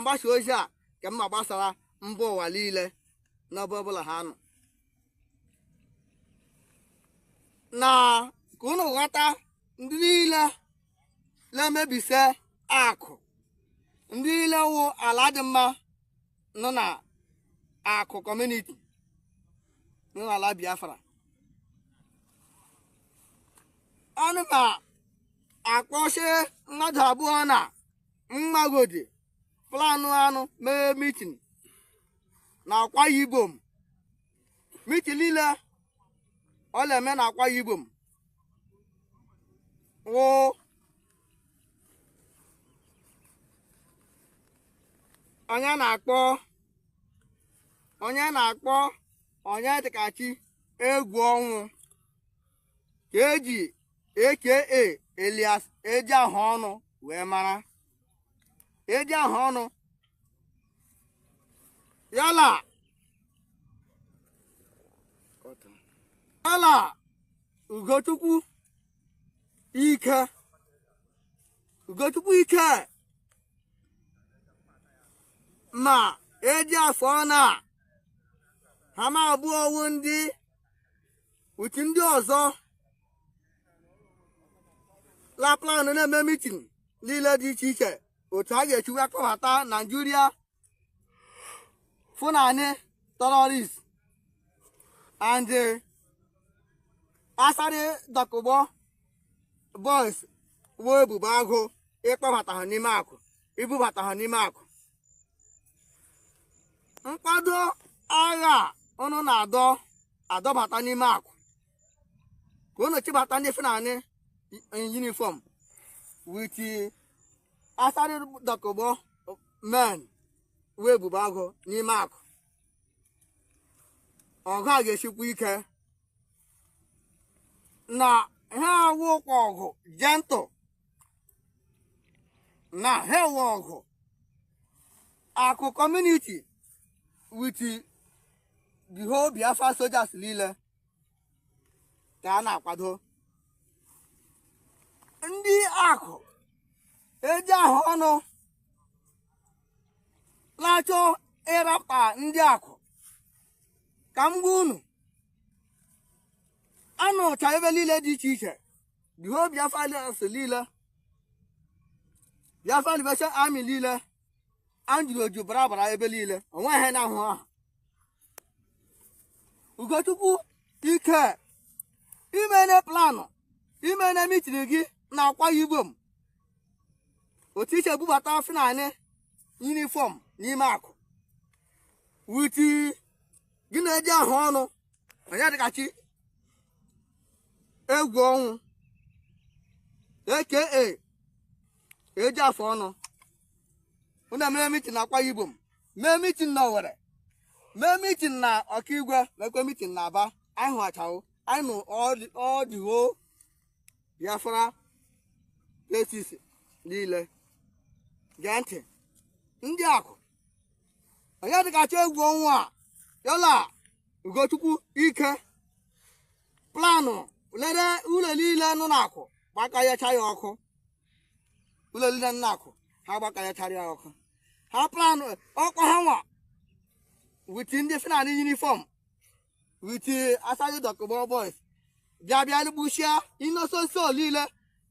Mgbasa ozi a ka mma gbasara mba ụwa niile n'ebe ọbụla ha nọ na ka unu ghọta ndị niile na-emebise akụ, ndị niile wụ ala dị mma nọ na Akụ community nọ n'ala Biafra. Ọnụ ma akpọchi mmadụ abụọ na mmagodi planụ anụ mee meeting na Akwa Ibom. Meeting niile ọ na-eme na Akwa Ibom wụ onye na-akpọ onye na-akpọ Onyedikachi Egwu Ọnwụ, ka eji aka Elias Eji Ahụ Ọnụ wee mara. Eji Ahụ Ọnụ yala Ugochukwu Ike, Ugochukwu Ike ma eji afọ na ha ma abụọ wụ ndị uchi ndị ọzọ la plan na-eme meeting niile dị iche iche otu a ga-esi wee kpọbata Nigeria Fulani terrorists and Asari Dokubo boys wee Ebube Agụ ịkpọbata ha n'ime akụ, ibubata ha n'ime akụ. Nkwado agha unu na-adọ adọbata n'ime akụ ka unu chịbata ndị Fulani in uniform with Asari Dokubo men wee Ebube Agụ n'ime akụ. Ọgụ a ga-esikwa ike na ha awụkwa ọgụ gentle na ha ewe ọgụ Akụ community with the whole Biafra soldiers niile ka a na-akwado. Ndị akụ eji ahụ ọnụ na-achọ ịrapta ndị akụ ka m gwa unu, anụcha ebe niile dị iche iche, the whole Biafra niile, Biafra Liberation Army niile anjuru oju bara bara ebe niile, onwe ha na-ahụ ahụ. Ugochukwu Ike imene planụ imene meeting gị na Akwa Ibom otu iche bubata Fulani uniform n'ime akụ with gị na-eji ahụ ọnụ Onyedikachi Egwu Ọnwụ aka Eji Afọ Ọnụ. Unu emere meeting na Akwa Ibom, mee meeting na Owerri, mee meeting na Ọkaigwe, mekwe meeting na Aba. Anyị hụchawo anyị nụ all the whole Biafra places niile. Gee ntị ndị akụ Onyedikachi Egwu Ọnwụ a yọla Ugochukwu Ike planụ lere ụlọ niile nọ n'akụ gbakọnyecha ya ọkụ. Ụlọ niile nọ n'akụ ha gbakọnyechara ya ọkụ. Ha planụ ọkwa ha nwa with ndị Fulani uniform with Asari Dokubo boys bịa bịa gbuchia innocent niile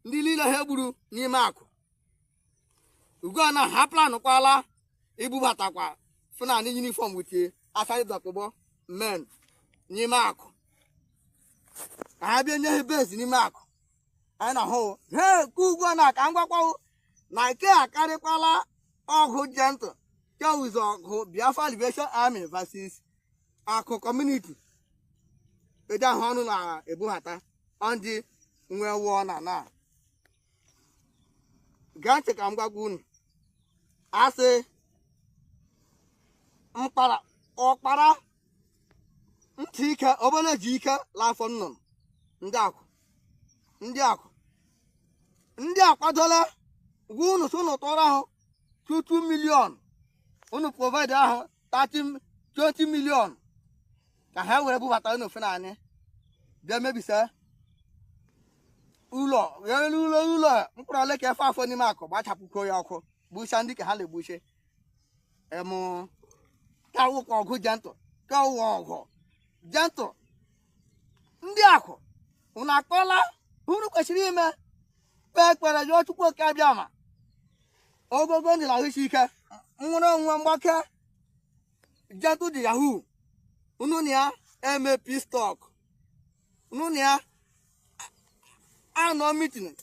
ndị niile ha gburu n'ime akụ. Ugbu a na ha planụ kwala ibubatakwa Fulani uniform with Asari Dokubo men n'ime akụ ka ha bịa nye ha base n'ime akụ. Anyị na-ahụ ha ekwu ugbu a na ka m gwakwawo na nke a karịkwala ọgụ gentle nke ụzọ ọgụ Biafra Liberation Army versus Akụ community eji ahụ ọnụ na-ebubata ndị nwe wụọ na na gaa ntị ka m gwagwa unu. Asị mkpara ọkpara ntị ike obere ji ike l'afọ nnụnụ. Ndị akụ ndị akụ ndị akwadola gwa unu sị unu tụọrọ ahụ 2 million, unu provide ahụ 30 20 million ka ha were bubata unu Fulani bịa mebisa ụlọ elu ụlọ ụlọ mkpụrụ ole ka efe afọ n'ime akụ gbachapụkwo ya ọkụ gbucha ndị ka ha na-egbuche. Em ka wụkwa ọgụ Gentle, ka ụwa ọgụ Gentle. Ndị akụ, unu akpọla unu kwesịrị ime, kpee ekpere, yọọ Chukwu Oke Abịama ogogo ndụ na ahụ isi ike, nwere onwe mgbake. Gentle de Yahoo, unu na ya eme peace talk, unu na ya anọ meeting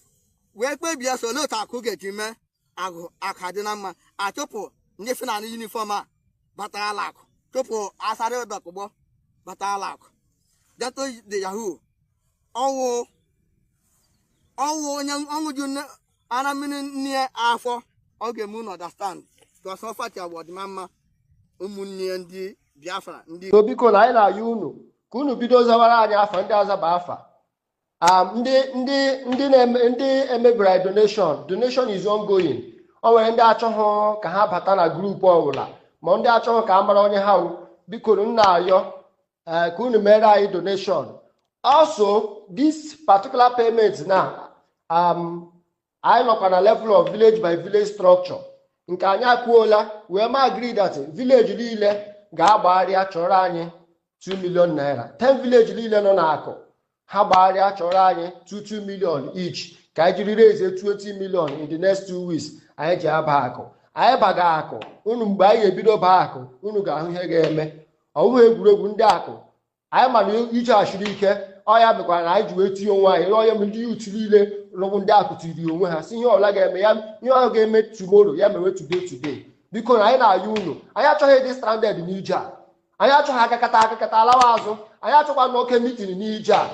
wee kpebie so olee otu akụ ga-eji mee agụ akụ adị na mma, achụpụ ndị Fulani uniform a batara ala akụ, chụpụ Asari Dokubo batara ala akụ. Gentle de Yahoo, ọwụ ọwụ onye ọṅụ ju ara mmiri nne afọ, ọ ga-eme unu understand because ọ fati bụ ọdịmma mma ụmụnne ndị Biafra ndị. So biko na anyị na-ayọ unu ka unu bido zawara anyị afa ndị azaba afa. Ndị na-eme, ndị emebiri anyị donation. Donation is ongoing. O nwere ndị achọghị ka ha bata na group ọbụla, ma ndị achọghị ka a mara onye ha wụ. Biko m na-ayọ ka unu mere anyị donation. Also, this particular payment na anyị nọkwa na level of village by village structure nke anyị akwuola wee ma agree that village niile ga-agbagharịa chọrọ anyị 2 million naira. 10 village niile nọ n'akụ, ha gbagharịa chọrọ anyị 2 2 million each, ka anyị jiri raise 20 million in the next 2 weeks. Anyị ji aba akụ, anyị baga akụ unu. Mgbe anyị ga-ebido baa akụ, unu ga-ahụ ihe ga-eme. Ọ bụghị egwuregwu. Ndị akụ anyị ma na ije achiri ike. Ọ ya mekwara na anyị ji wee tinye onwe anyị rịọ ya. Ndị youth niile rụbụ ndị akụ tiri onwe ha si ihe ọbụla ga-eme ya, ihe ọbụla ga-eme tomorrow, ya mewe today today. Biko na anyị na-ayọ unu, anyị achọghị ịdị stranded n'ije a. Anyị achọghị akakata akakata alawa azụ. Anyị achọkwa n'oke meeting n'ije a.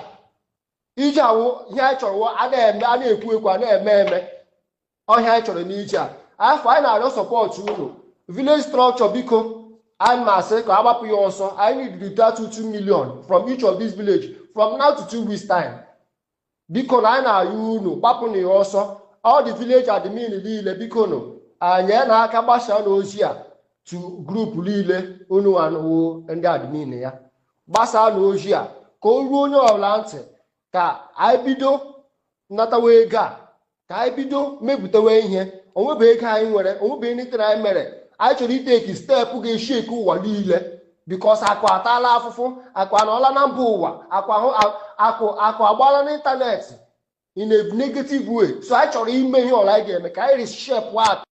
Ije awụ ihe anyị chọrọ wụ a na-eme, a na-ekwu ekwu, a na-eme eme. Ọhịa anyị chọrọ n'ije a afọ anyị na-arịọ support unu. Village structure, biko, anyị na-asị ka agbapụ ya ọsọ. Anyị need that 2 million from each of these village from now to 2 weeks time. Biko na anyị na-ayọ unu, gbapụ na ya ọsọ. All the village admin niile, biko nụ, anyị na-aka gbasaa n'ozi a to group niile unu anụwo. Ndị admin ya, gbasaa n'ozi a ka o ruo onye ọbụla ntị, ka anyị bido natawa ego a, ka anyị bido mepụtawa ihe. Onwebe ego anyị nwere, onwebe anything anyị mere. Anyị chọrọ iteki step ga-eshi eke ụwa niile because akụ ataala afụfụ, akụ anọọla na mba ụwa, akụ ahụ, akụ akụ agbaala n'ịntanetị in a negative way. So anyị chọrọ ime ihe ọla anyị ga-eme ka anyị reshape akụ.